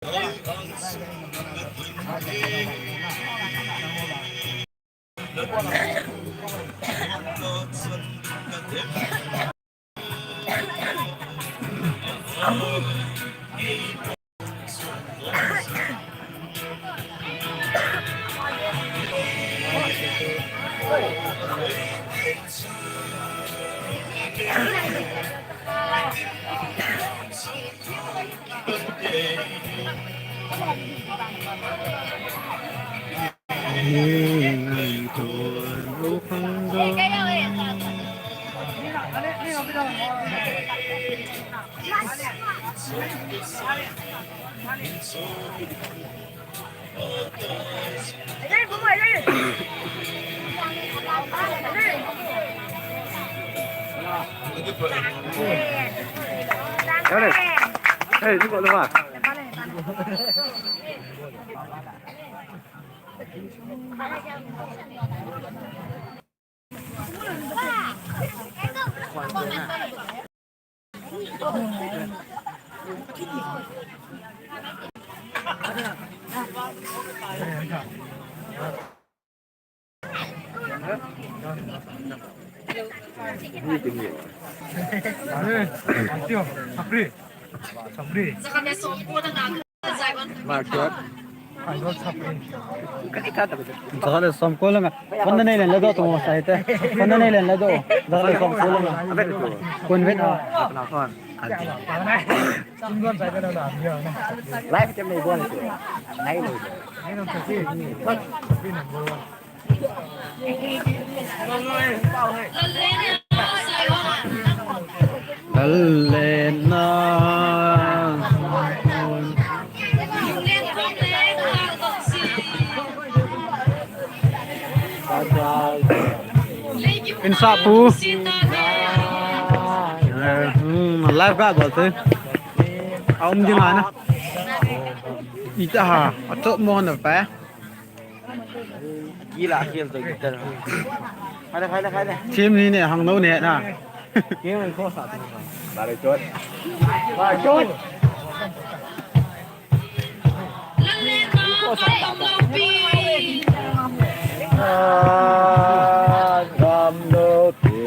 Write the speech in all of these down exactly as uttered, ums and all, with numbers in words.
Hey, hey, hey, hey, hey, hey, hey, Market. Jaga le som ko langa. Phone nei len la do to sa ite. Phone nei len la do. Jaga le som ko langa. Kon vet. Live kem nei bon. Nei nei. Lalena. Insa pu. Hmm, live ga bol te. Aum ding ana. Ita ha, atop mo na pa. Kila khel to guitar. Khai le, khai le, khai le. Team ni ne hang lo ne na. Team ko sa tu. Ba le chot. Ba chot. Ko sa ta. Ah, gam lo pi.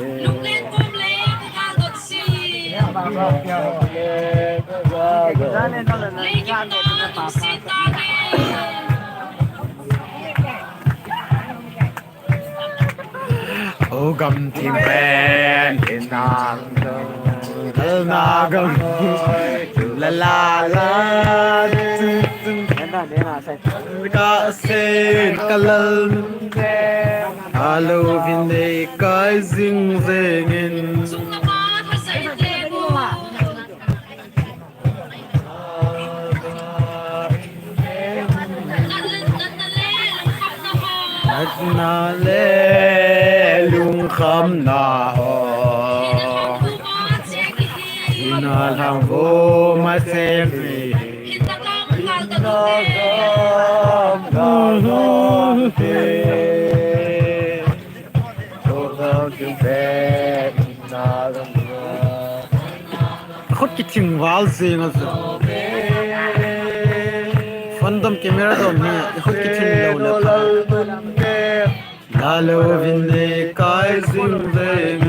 O gam thim pen, inang dong, na gam, la la la, ka sen, ka lal, alo vin dei kai zing zengin. Natna le lungkhamna ho. Ina lhang vo ma se mi. Khut kithing val zing a chu. Phone dom camera dom hi, khut kithing lo le. Lalo vin le kai zing zing.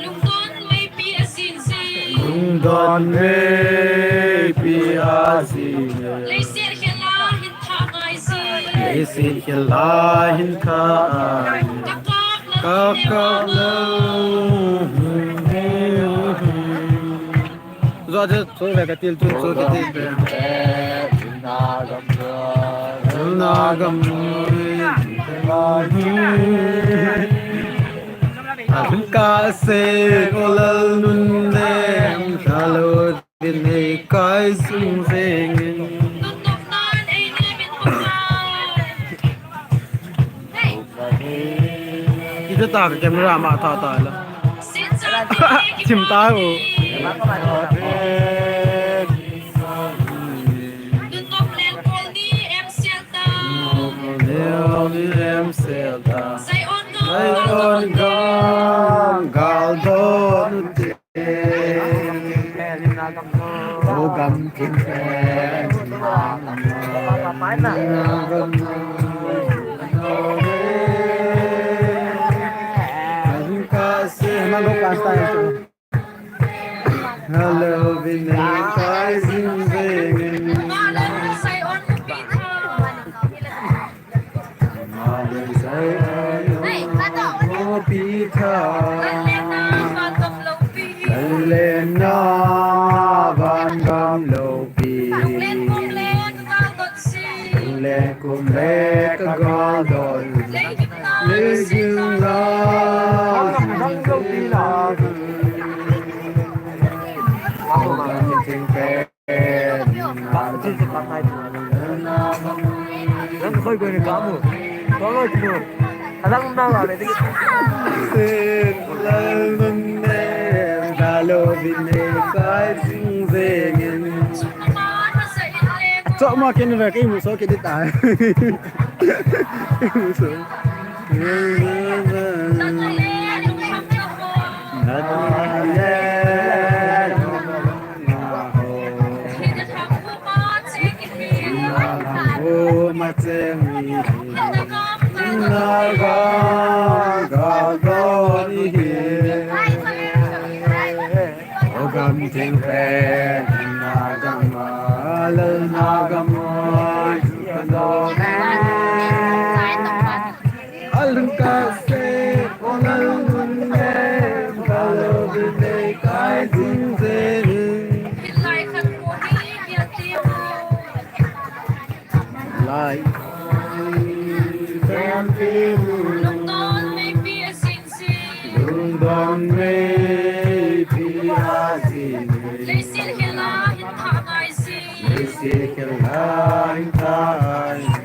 Lungdon meipi a sin sin. Lungdon meipi a sin. Leiset khel a hin tha ngai sin. Leiset khel a hin tha ngai. Ka kap lo. Ka kap lo. Zo chu, chu ve ka til, chu, chu ka til ve. Na gam. Ka se ko lal nun ne, ka lo din ne kai sung seng. Ita ta ka camera ma tha ta la. Chim ta u. Em sel ta. Em sel ta. Sai on ko. Sai on. Don gam gal don te. O gam thim pen. Ka se na lo ka sa. Hello, Vinay, kai jing jing in. Pi tha. Len na van gam lo pi. Len kum le ka gal don. Len jing la. Chok ma kin ve ka imu so ki di ta. Imu so. Alung ka se, o ngal mun ne, ka lo bin ne, kai jing jing. Lai. Lungdon mei pi a jing jing. Lungdon mei pi a jing jing. Leiset khel a hin tha ngai jing. Leiset khel a hin tha ngai jing.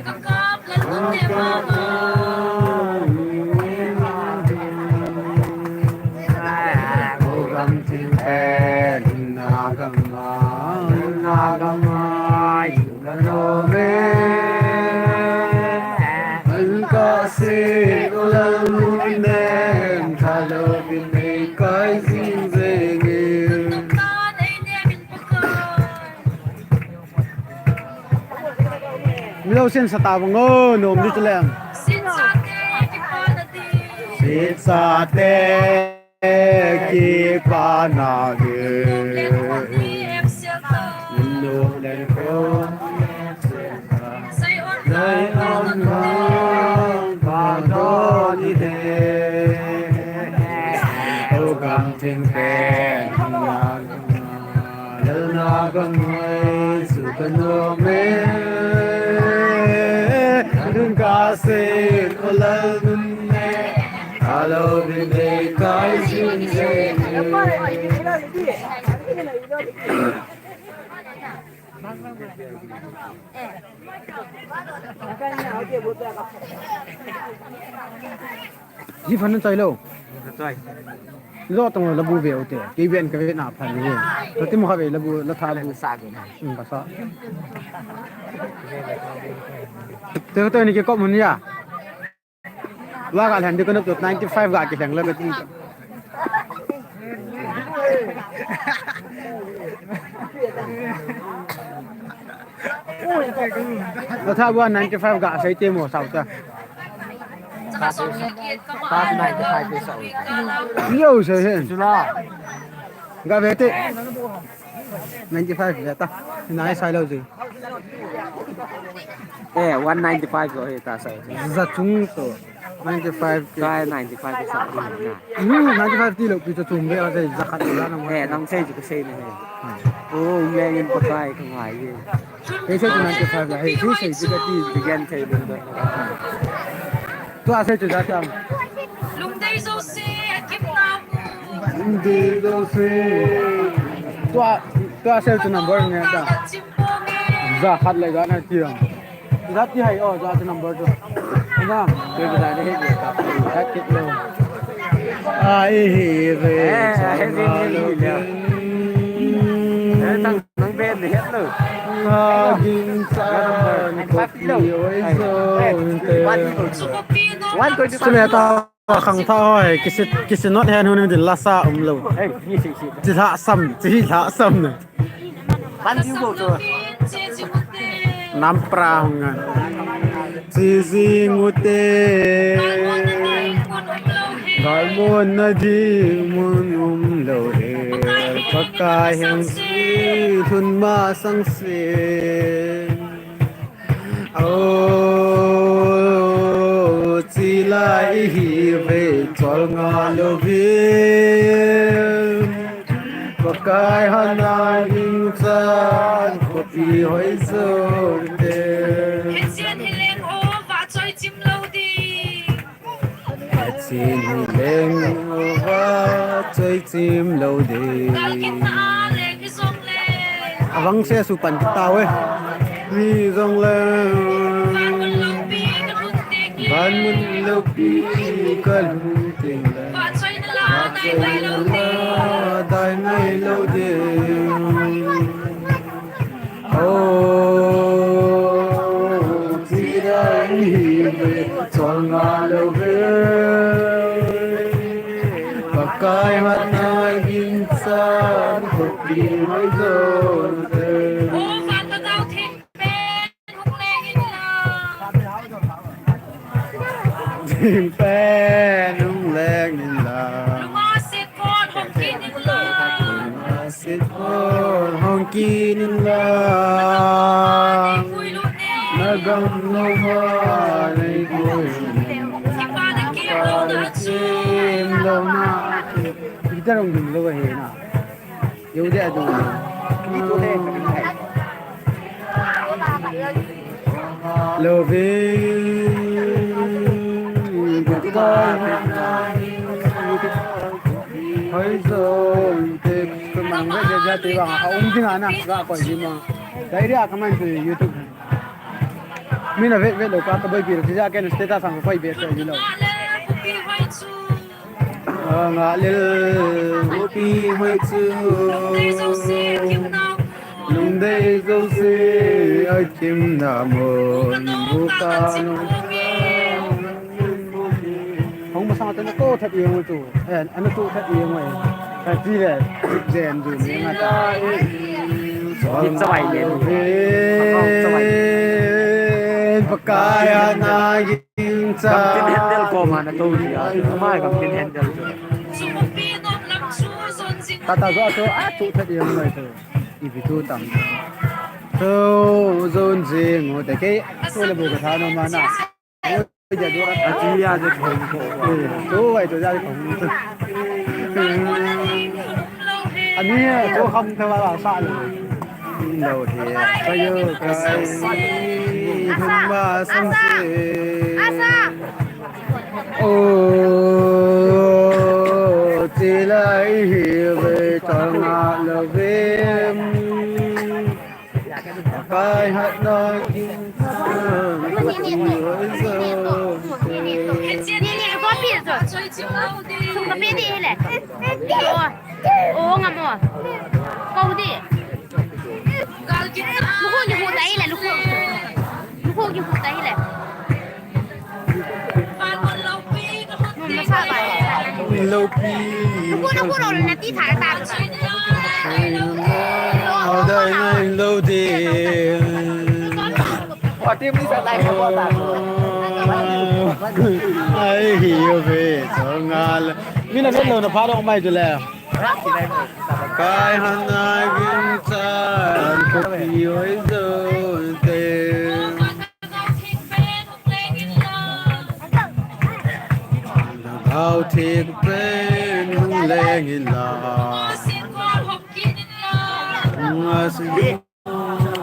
Milo sin sa tabang o, nom di tulem. Sitsate kipana di. Sitsate kipana di. Nung le ko. Sai on lang ka don ni de. O gam theng pen. Lalna gam mai su ka nom e. Dun ka se ko lal dun e. Alo bin de kai sin se. Ji phan chai lo. Chai. Lo tong la bu ve u te. Kei ven ka ve na phan ni. La ti mo kha ve la bu la tha bu. Sa ke na. Hmm, ka sa. Te te ni ke ko mun ya. Wa ga lhan de ko no ninety five ga ke lhang la ka ti. Ka tha bua ninety five ga sei te mo sao ta. Pass ninety five pe sao. Yo se hen. Sula. Ga ve te. Ninety five le ta. Nai sai lo ji. Eh, one ninety five ko he ta sai. Za chung to. Ninety five ki. Kai ninety five ki sa ni na. Hmm, ninety five ti lo pi to tum be a sei za khat la na mo. Eh, nang sei ji ko sei ni he. Oh, le ngin pa kai ka ngai ye. He sei to ninety five la, he sei ji ka ti. Ti gen sei dun dun. To a sei to za chang. Lungdei jo se, a kim na. Lungdei jo se. To a, to a sei to number ni ta. Za khat le ga na ti. Jati hai o, jati number tu. Na, tu kita ni hai ka. Jati tu. Ai hi re. Eh, hai ni ni le. Eh, tang nang ben ni het lo. Agin san ko pi oi so. One twenty. Sumeta. Khangthah hoi, kisi, kisi not hen hun din lasa umlou. Chi lhasam, chi lhasam ne. Nampra hung a. Chi jing ute. Galmonna ding mun umlou he. Pakai heng sui lhun masang se. O, chi lai ihi ve chol nga lou ve. Pakai hatna ging chan khopi hoi jou te. Pathen hi leng uva choi chim lou ding. Pathen hi leng uva choi chim lou ding. Galkitna a leng hi jong leng. Avangse supan kit tauve. Hi jong leng. Van mun loupi ka lhun teng leng. Van mun loupi ka lhun teng leng. Vahchoina la dai ngai lou ding. Vahchoina la dai ngai lou ding. O, chi lai ihi ve chol nga lou ve. Pakai hatna ging chan khopi hoi jou te. O, Vangpadal thingpen hung leng in lang. Thingpen hung leng in lang. Lunga sit pon hong kit in lang. Sit pon hong kit in lang. Na gam lou ma nei koi lut ne. Kipa na kim lou na. Guitar hong gim lou ahi na. Yo de adu. Lou ve. Hoi jou te, ka mang ve de ja te bang a um ding ana, ga koi ji ma. Dai ria ka man tu YouTube. Min a vet vet lou ka, ka boipi lou, ti ja ken status a ka koi be se ji lou. Nga lel, khopi hoi chu. Lungdei jouse, a kimna mun, bu ka nung. Hong masang atan a to that i hong chu. Eh, ana to that i hong. Ka ti le, jen ju ni nga ta. Ni chawai le. Chawai. Pakai a na Gamtin handle ko ma na to ji a, ma gamtin handle. Tata jo a to a tu thet yang mai to. I bi tu tam. To zon jing o te ke, to le bu ka tha no ma na. Ja jo a. A ti ya de ko ko. To ai to ja ko. Ani to kham tha la sa le. Lou hi, ka yo ka hung ma sang se. O, chi lai hi ve chol nga lou ve. Kai hat na kin sang, ko ti hoi jo. Ni, ni, ko pi jo. Sung ka pi ni le. O. O, ngam o. Ko di. Lukhu, lukhu tai le, lukhu. Lukhu, lukhu tai le. Lukhu, lukhu lo na ti tha ta. Ai, hi yo ve, chol nga le. Mi na vet lou na pha lou mai tu le. Kai han ai gin chan ko pi oi zo te. Thao thik pen hung leng in la. Nga si.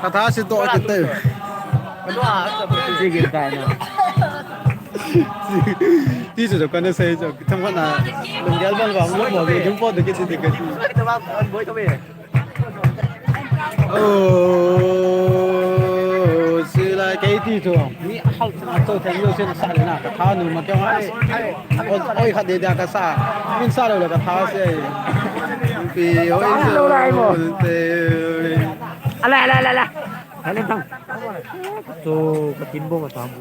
Ka tha si to kit te. Ti chu kana sei chu. Tham kana. Lunggel bal ba mo mo ding po de kit de kit. Oh, si lai kei ti chu. Ni hal a to thei yo sin sa le na. Ka tha nu ma kya ma. Oi, oi, khat de da ka sa. Min sa lo la ka tha se. Pi, oi, sa lo lai mo. Te. Ala, ala, ala, ala. Halen thang. To, ka tin bo ka ta bu.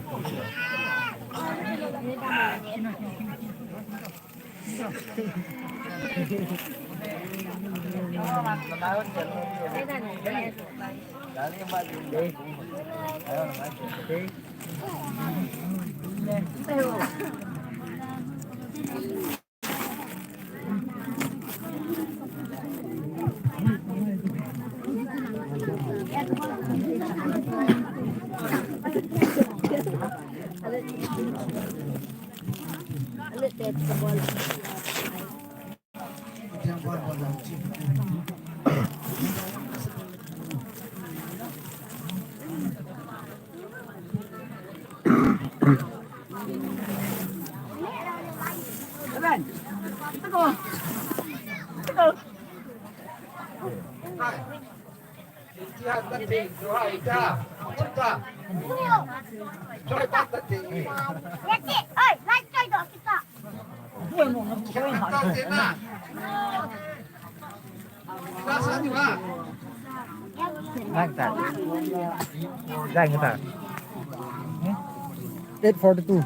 Eight forty-two.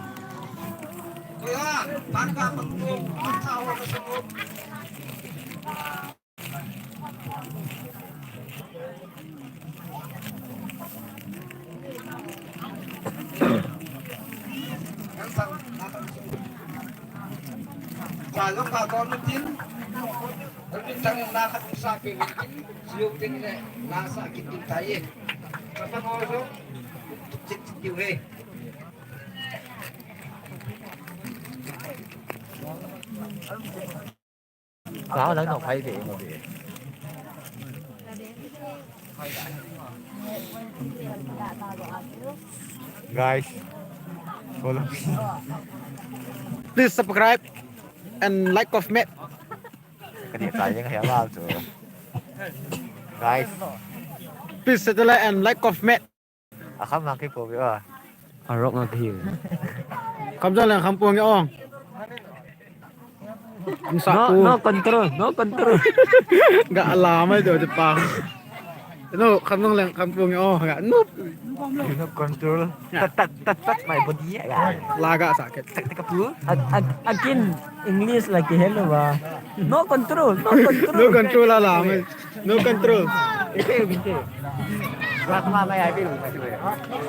Sao lang nong phai de mo de. Guys, follow me. Please subscribe and like, comment. Ka ne ta yang hia ba chu. Guys, please subscribe and like, comment. A kham lang kei po ve a. A rock nga kei. Kham jong lang kham po nge ong. Ang sa No, ko. No control, no control. Ga ala mai do de pa. No, kham jong lang kham po nge ong. Ga nup. No control. Tat, tat, tat, tat, my body, ya. La ga sa ke. Tak, tak, pu. Ag-, ag-, again, English la kihel lou va. No control, no control. No control ala mai. No control.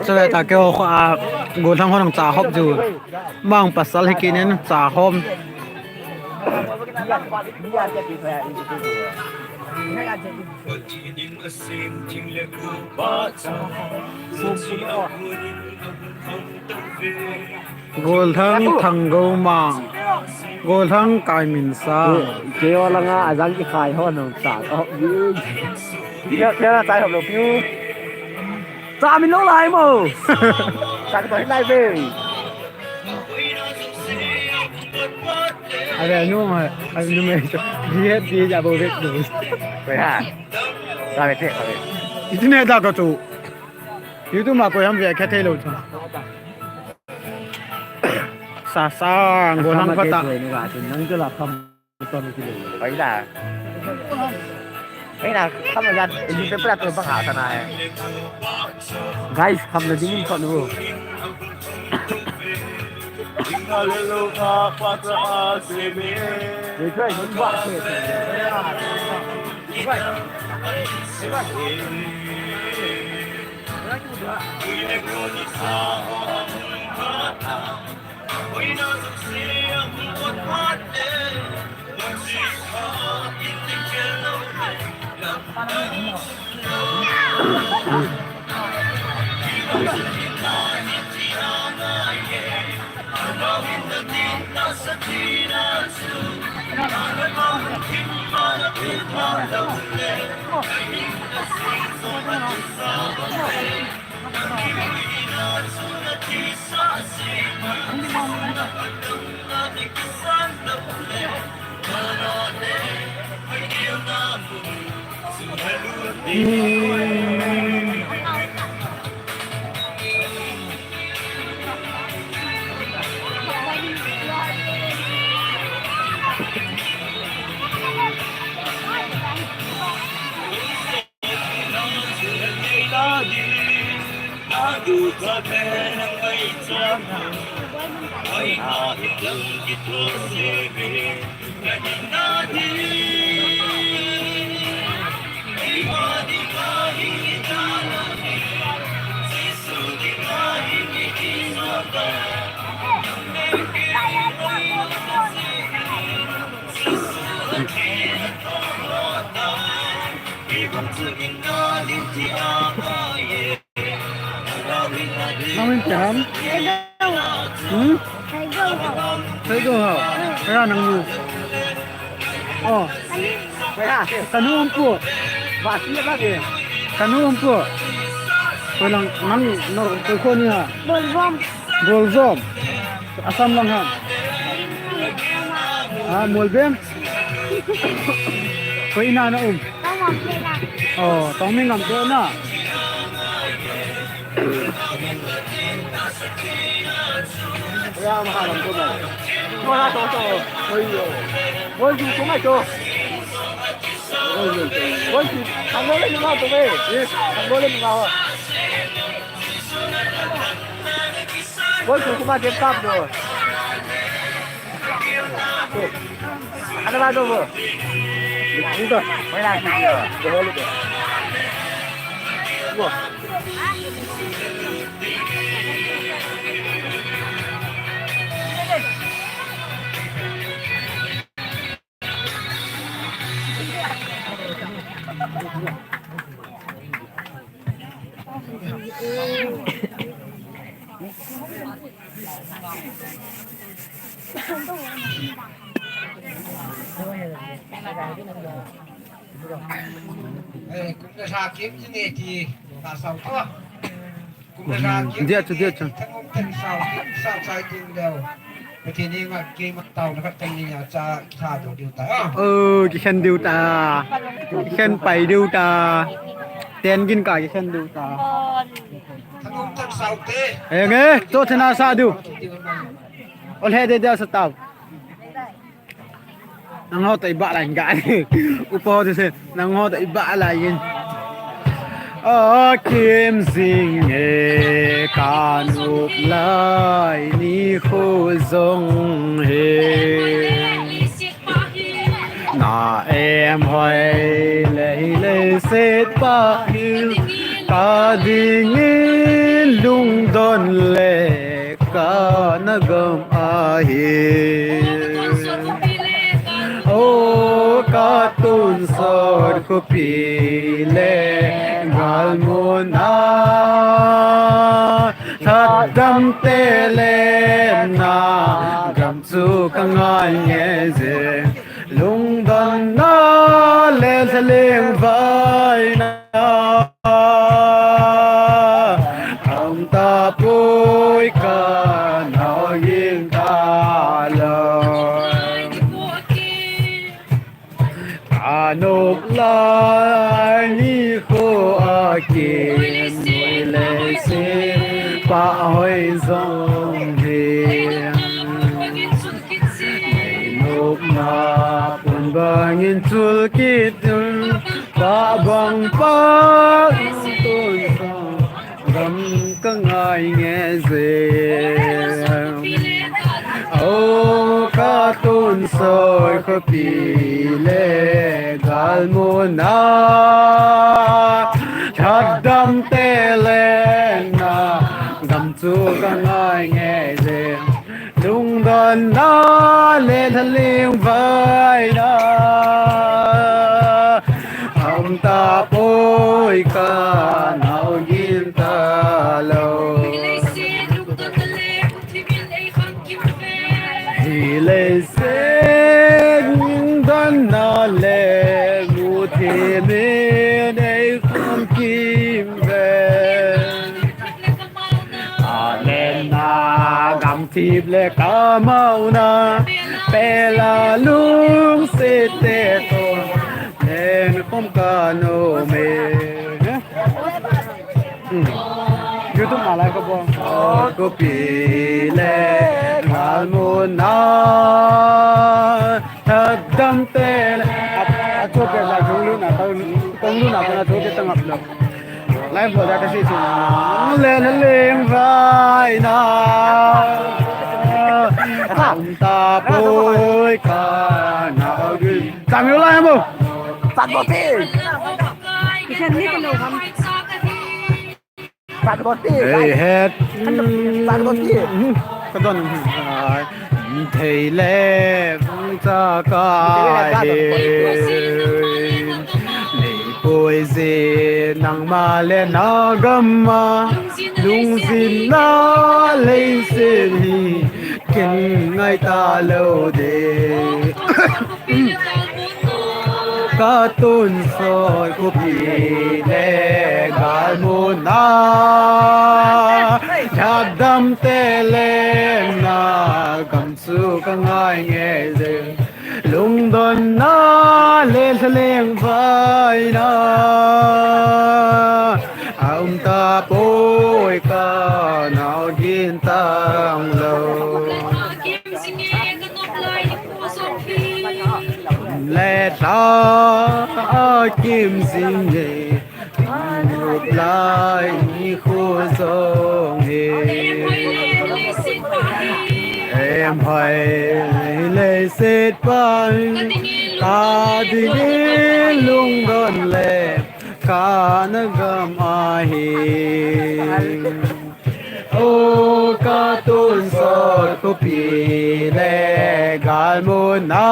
Chulai ta keiho kho a, golhang ho nang cha hop ju. Mang pasal hi kinin cha hom. Golhang Thanggou Mang. Golhang Kaiminsa. Keiho langa ajang kikhai ho nang cha ka hop ji. Keiho, keiho na cha hop lou piu. Cha min lou lai mo. Cha ka to hin lai ve. Are anu ma, anu me. Dia, dia ja bo ve tu. Koi ha. Cha ve te, cha ve. Itine da ka tu. YouTube ma koi ham ve kya thei lou cha. Sa sa, golhang pha ta. Nang tu la kham ton ki lou. Pai la. Pai la, kham la, ni pe pra to bang ha ta na hai. Guys, kham la ding in ton wo. Ni try, ni try. Nang min pe ham? Hmm? Thei go hao. Ra nang nu. Oh. Kanu um pu. Kanu um pu. Ko lang nang no ko ko ni ha. Bolvom. Bolvom. Assam lang ha. Ha, Molbem. Koi ina na um. Oh, tong mi ngam to na. Bol ku kuma dem kap do. Ada ba do bo. Ito. Wala na. Bo. Eh, kum na sa kim ni ti ka sau to. Kum na sa kim. Dia chu, dia chu. Thangum ten sau kim sau sai kim deu. Pathen henga keima taona khat kahin nei a, cha kitha doh diu ta. Oh, kikhen diu ta. Kikhen pai diu ta. Ten gin ka kikhen diu ta. Thangum ten sau te. Henge, to thena sa diu. Ol he de de sa tau. Nangho toh ibah lai in ga. Upa ho toh se, nangho toh ibah lai in. A kim jing e, ka nop lai nikho jong hi. Na em hoi lei lei set pa hi. Ka dingin lungdon le ka na gam ahi. O ka tonsot khopi le galmun a, lhatdam te le na gam chu ka ngai nge je. Lungdon na le lhaleng vai na. Aum tapoi ka nao gin talou. Ka nop lai nikho a kim noi le se pa hoi jong hi. Nei nopna pon bangin chul kit in. Ka bang pa tonsot gam ka ngai nge je. O ka tonsot khopi le galmun a, lhatdam te le na gam chu ka ngai nge je. Lungdon na le lhaleng vai na. Aum tapoi ka nao gin talou. Hi leiset lungdon na le muthim in ei khum kim ve. A len na gamthip le kamauna, pela lungset te toh len khom ka nom e. Hmm. YouTube ma lai ka bol. Khopi le galmun a, lhatdam te le. A, a chu pe la jong lu na, tong lu na, pa na chu pe tang ap lo. Lai bol da ka si chu. Le na leng vai na. Aum tapoi ka na Boti. Isan ni ka lo ham. Boti. Ei het. Boti. Ka don. Thei le vang cha ka hi. Nei poi je nangma le na gamma. Lungzin na leiset hi ken ngai ta lo de. Ka tonsot khopi le galmuna, thadam te le na gam chu ka ngai nge je. Lungdonna le lhaleng vaina a um ta poi, ka nau gin tang lo. Le ta a kim zing e, nop lai ni khu zong e. Em hai le set pai, ka ding e lungdon le ka na gam ahi. O ka tonsot khopi le galmuna,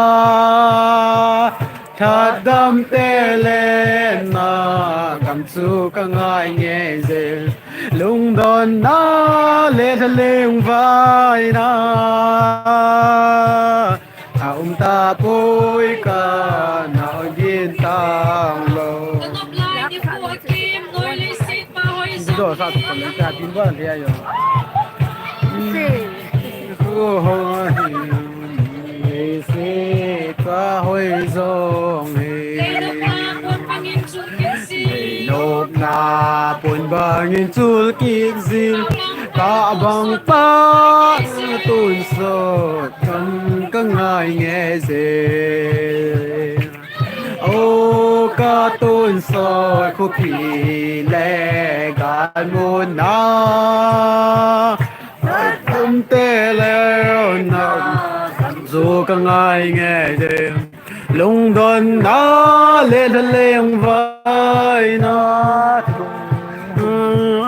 thadam te le na gam chu ka ngai nge je. Lungdonna le lhaleng vaina a um ta poi, ka nau gin tang lo. Ka nop lai ni khu a kim, noi leiset pa hoi zong. Video sa tu ko le ta bin ba le ayo. Khu hoi leiset pa hoi zong e. Nopna pon bangin chul kik zin, ka bang pa tonsot kan ka ngai nge je. O ka tonsot khopi le galmuna, thadam te le na gam chu ka ngai nge je. Lungdonna le lhaleng vaina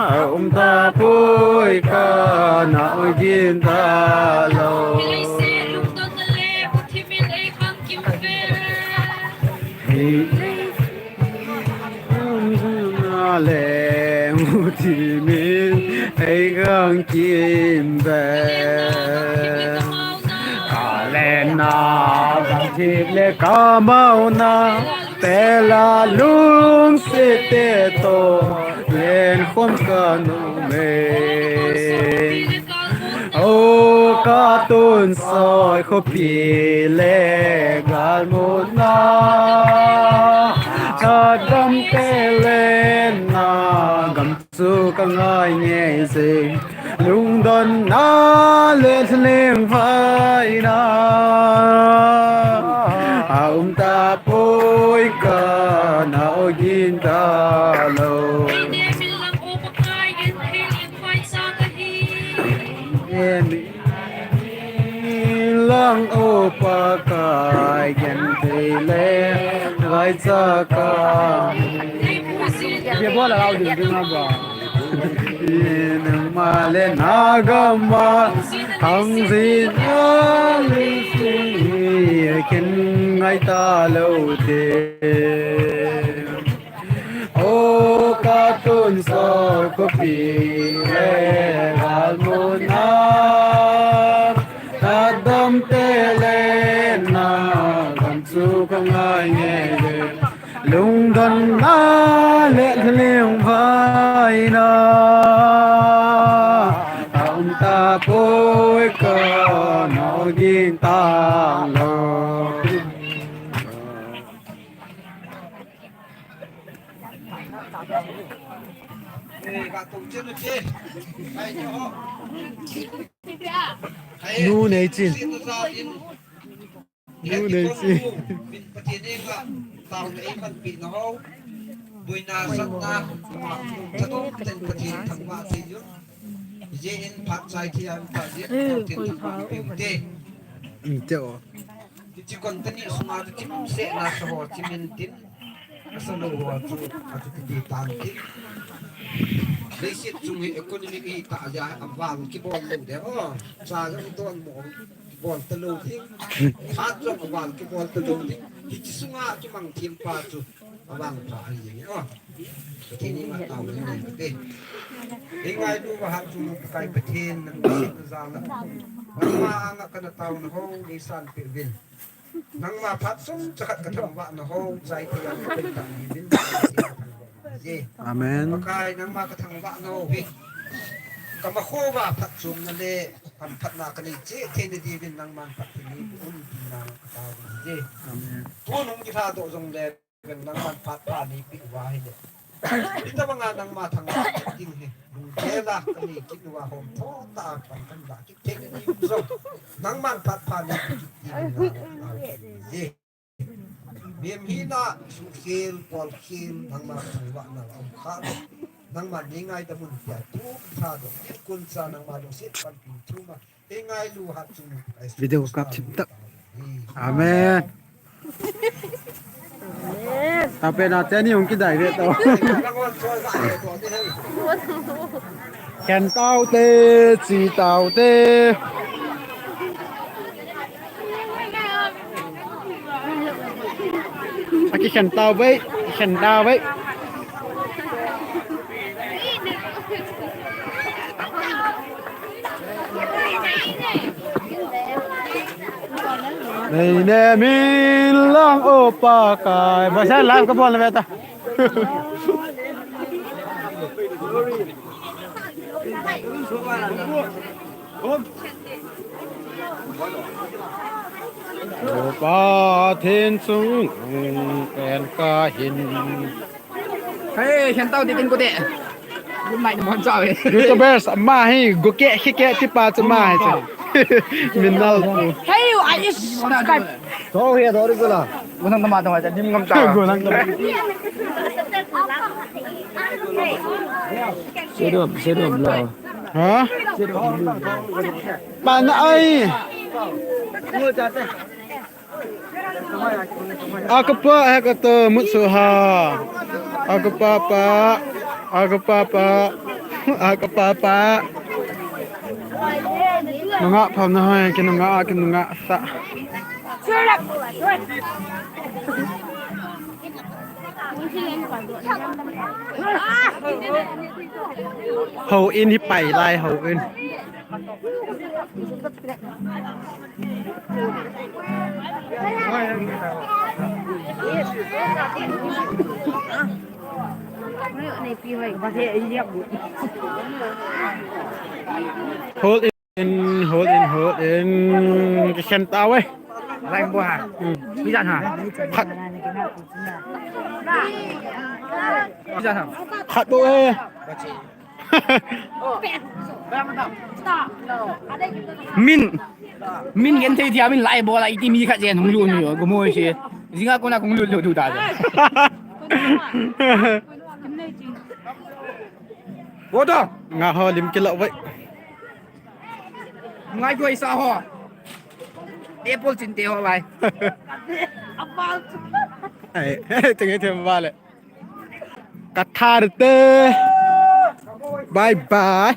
a um ta poi, ka nau gin ta lo. Hi le mu thi min ei khang kim ve. Ka lenna, ka thip le ka mauna, te la lungset te to len khom ka nu me. O ka tonsot khopi le galmuna, thadam te le na gam chu ka ngai nge je. Lungdonna le lhaleng vaina a um ta poi, ka nau gin ta lo. Em lang o Pakai, gen thei le vai cha ka. Ye bola lau ding ding a ba. Nangma le na gamma, hang zin a le si, ken ngai ta lo te. O ka tonsot khopi le galmuna, thadam te le na gam chu ka ngai nge je. Lungdonna le lhaleng vaina a um ta poi, ka nau gin tang lo. Nu nei chin. Nu nei chin. Min Pathen ei nga, tao na ei panpi na ho. Buina satna, ama, chadong ten Pathen thangvah thei jun. Ije in phat chai thei a, phat je, Pathen thangvah pe te. Inte o. Hiche kon teni sunga tu chim se na sa ho, chim in tin. Sa lou ho chu, achu kiti tan ti. Leiset chung hi economic hi ta ja, aval kibol lou de. Oh, cha jong don mo, bol ta lou ding. Phat jong aval kibol ta lou ding. Hiche sunga kimang thim pa chu, aval pha ahi jeng e. Oh, Pathen ni ma tao ni te. Hi ngailu va hat chu Pakai Pathen nang sin na jal a. Nangma anga kana taona ho, neisan peh uvin. Nangma phat sung chakhat kathangvah na ho, chai thei a kathangvah na ho. Amen. Pakai, nangma kathangvah na ho hi. Kama kho va phatchomna le hamphatna kanei cheh theina diuvin nangman phatthei neiboh un tina katao uve. Amen. Tunung kilhadoh jongle nangman phat pha neipeh uva ahile. Hitobanga nangma thangvah ding hi. Lunggel a kanei kit uva hom tho tah a pan kalah kit theina diuvin jong. Nangman phat pha neipeh kit ding hi. Mihem hina, suhkhel, kolkhel, nangma thangvahna aum kha. Nangma neingaidam un tia tu thadoh. Kin kuncha nangma lungset panpi thuma. Neingai lu hat chung. Video kap thim tah. Amen. Amen. Tapen a teni hung kidai ve to. Khen tau te, chi tau te. Akikhen tau ve, khen tau ve. Nei ne min lang o Pakai. Ba sa lang ka bol ve ta. O Pathen chung ken kahin. Hey, khen tau ti tin ko te. Good night, mon chao e. YouTubers, ama hi, go ke, ke, ke, ti pa chu ama hi chu. Min nal. Hey, I just subscribe. Thou hi, thou ri kula. Gunang tama tama, dim ngam ta. Gunang tama. Serum, serum lo. Ha? Serum lo. Pa na ai. Akapa, akapa, mutsu ha. Akapa pa. Akapa pa. Akapa pa. Nunga pham na hai, kinunga, kinunga sa. Houin hi pai lai, houin. Hold in, hold in, hold in. Kikhen tau e. Lai bo ha. Hmm. Pizza ha. Khat. Pizza ha. Khat bo e. Min. Min genthei thei a min lai bol a iti mi khat jen hung lut ni, go moi se. Jinga kona kong lut lut ta. Bo to. Nga ho lim kilo vai. Ngai ko isa ho. Apple chin te ho vai. Ai, tenge them vale. Kathar te. Bye bye.